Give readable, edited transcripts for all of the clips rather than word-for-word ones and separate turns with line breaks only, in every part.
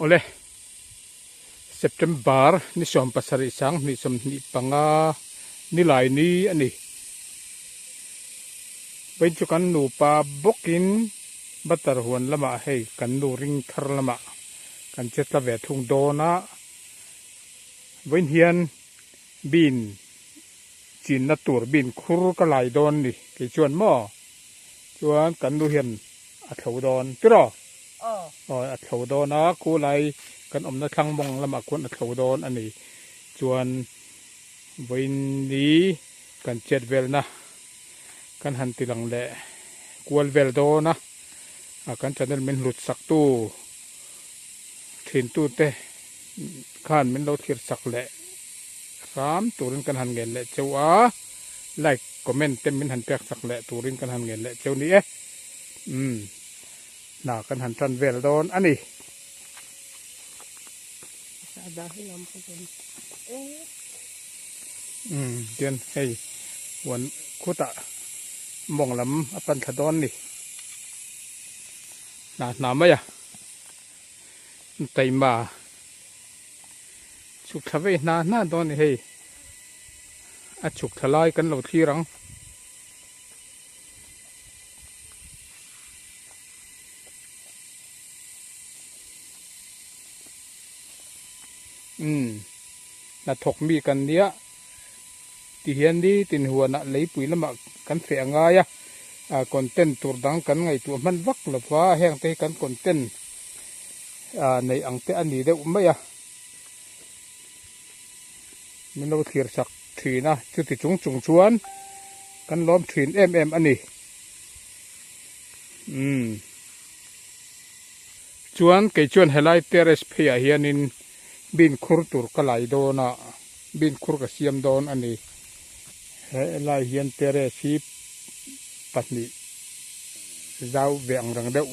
Awle, September ni 17 sang 25 nilai ni a ni. Vawiin chu kan nupa bawkin butter huan lamah hei kan nu ring thar lamah kan che tla ve thung dawn a. Vawiin hian bean chinna tur bean khur ka lai dawn ni kei chuan maw chuan kan nu hian a thlo dawn tiraw? Aw a thlo dawn a khulai kan awmna thlang mawng lamah khuan a thlo dawn a ni chuan vawiin ni kan chet velna kan han ti lang leh kual vel dawn a kan channel min hlut sak tu thin tute khan min lo thlir sak leh hram turin kan han ngen leh cheu a like comment te min han pek sak leh turin kan han ngen leh cheu ni e umm. Hna kan han tan vel dawn a ni. Umm tian hei huan khutah mawng lam a pan thla dawn ni. Hna hna mai a taima chhuk thla vei hna hna dawn ni hei a chhuk thla lai kan lo thlir ang. Umm hnathawk mi kan nia ti hian ni tin huanah leipui lamah kan feh a ngai a ah content tur dang kan ngaihtuah hman vak lo va heng te hi kan content ah neih ang te a ni deuh mai a min lo thlir sak thin a chuti chung chung chuan kan lawm thin em em a ni umm chuan kei chuan helai terrace phei ah hianin bin khur tur ka lai dawn a bin khur ka siam dawn a ni helai hian terrace hi pahnih zau ve ang reng deuh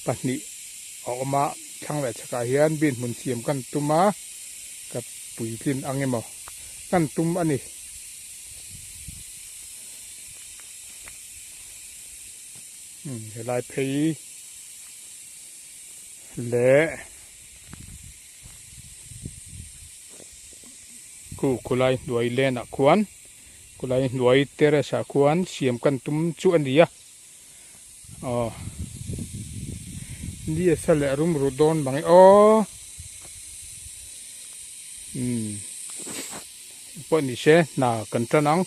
pahnih a awm a thlang leh chhakah hian bin hmun siam kan tum a. Ka puitlin ang emaw kan tum a ni. Umm helai phei leh khu khulai hnuai len ah khuan khulai hnuai terrace ah khuan siam kan tum chu a ni a aw ni a sa leh rum ru dawn mang e aw umm pawh ni se hna kan tan ang.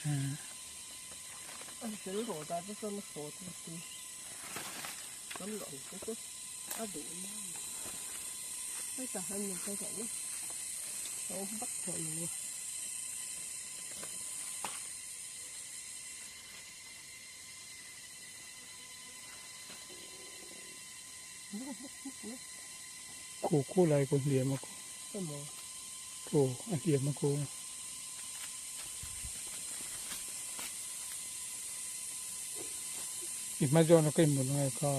Khu khu lai khu hliam a khu khu a hliam a khu. I hma zawn a ka inhmu ngai kha.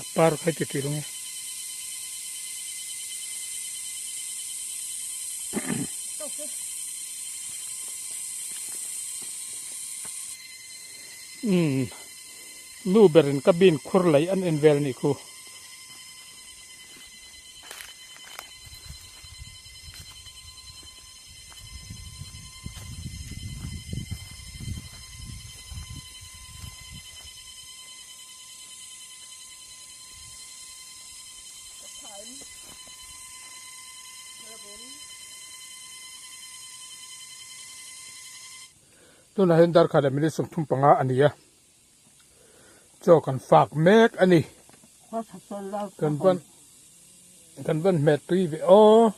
A par kha ti ṭil nge. Umm nu berin ka bin khur laih an en vel anih khu. Tunah hian darkhat leh minute 35 a ni a. Chaw kan fak mek a ni. Kan van kan van hmet tui ve aw.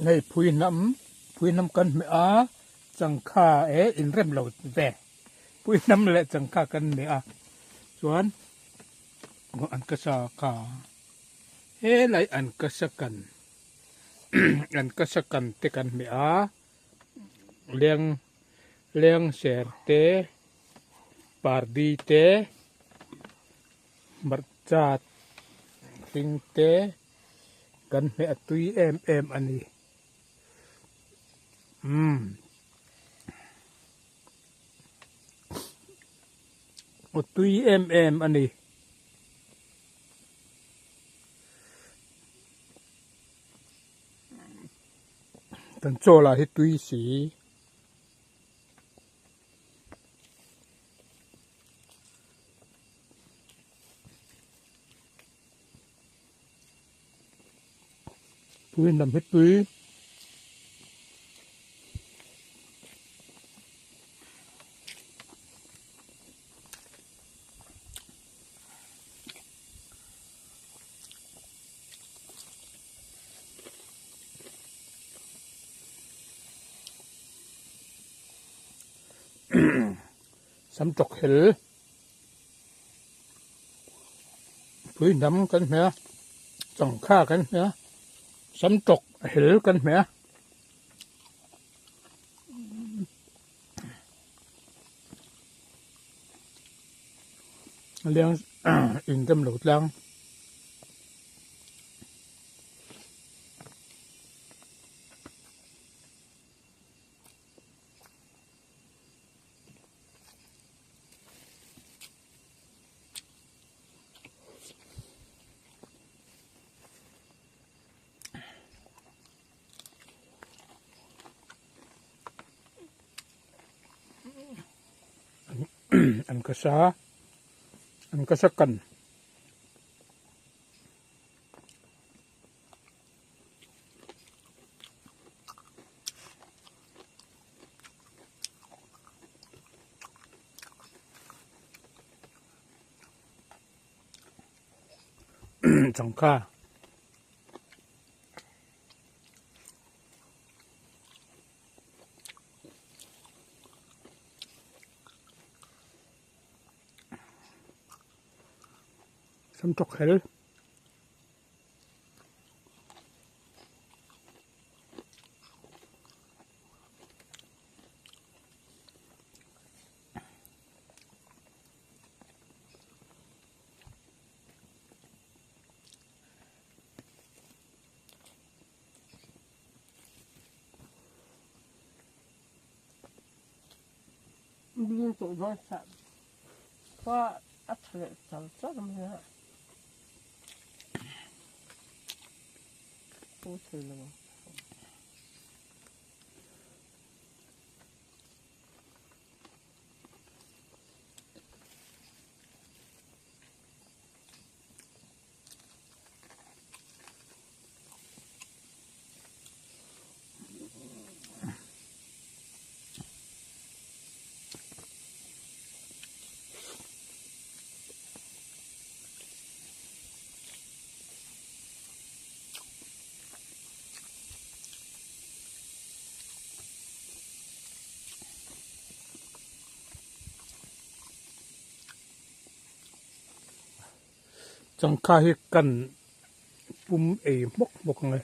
Hei phui hnam phui hnam kan hmeh a changkha e inrem lo ve. Phui hnam leh changkha kan hmeh a chuan an ka sa kha helai an ka sa kan an ka sa kan te kan hmeh a. Leng leng ser te pardi te hmarcha hring te kan hmeh a tui em em a ni umm a tui em em a ni. Kan chaw lah hi tui si. Tui lam hi tui. Sam tawk hel pui hnam kan hmeh a changkha kan hmeh a sam tawk hel kan hmeh a. Leng in rem lo tlang. An ka sa an ka sa kan. Changkha. Sam tawk hel.
khua a tha leh char char mai a. Pu thei lo ang.
Changkha hi kan pum ei hmawk hmawk ang e.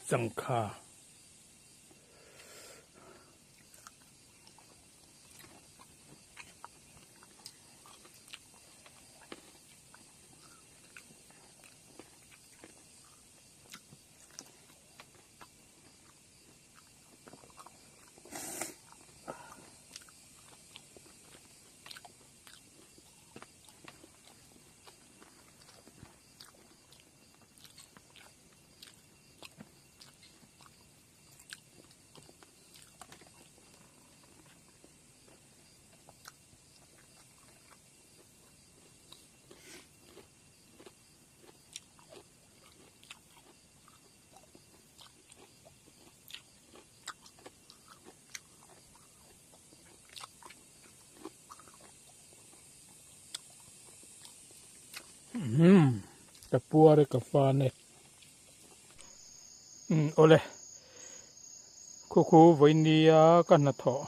Changkha. Umm ka puar e ka fan e umm awle khu khu vawinia ka hnathawh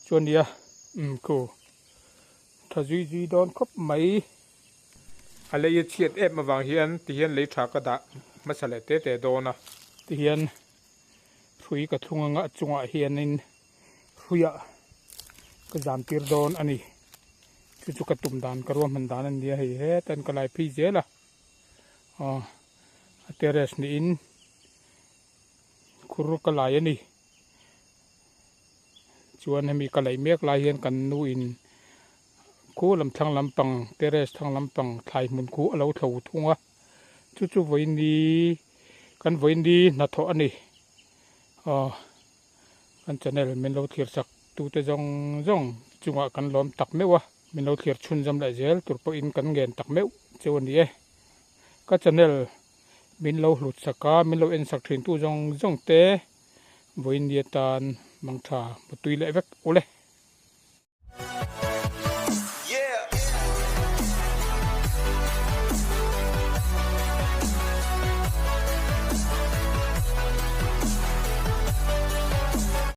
chuan nia umm khu tha zui zui dawn khawp mai. A lei a chhiat em avang hian ti hian lei tha ka dah hmasa leh te te dawn a. Ti hian hrui ka thlung anga a chungah hianin hruiah ka zam tir dawn a ni. Chu chu ka tum dan ka ruahman dan a nia hei hetan ka lai phei zel a. Aw a terrace niin khur ka lai a ni. Chuan hemi ka laih mek lai hian kan nu in khu lam thlang lampang terrace thlang lampang thlai hmun khu a lo thlo thung a chu chu vawiini kan vawiini hnathawh a ni aw kan channel min lo thlir sak tute zawng zawng chungah kan lawm tak meuh a min lo thlir chhunzawm leh zel tur pawhin kan ngen tak meuh cheu a ni e ka channel min lo hlut sak a min lo en sak thin tu zawng zawng te. Vawiin ni atan mangtha mutui leh vek ule.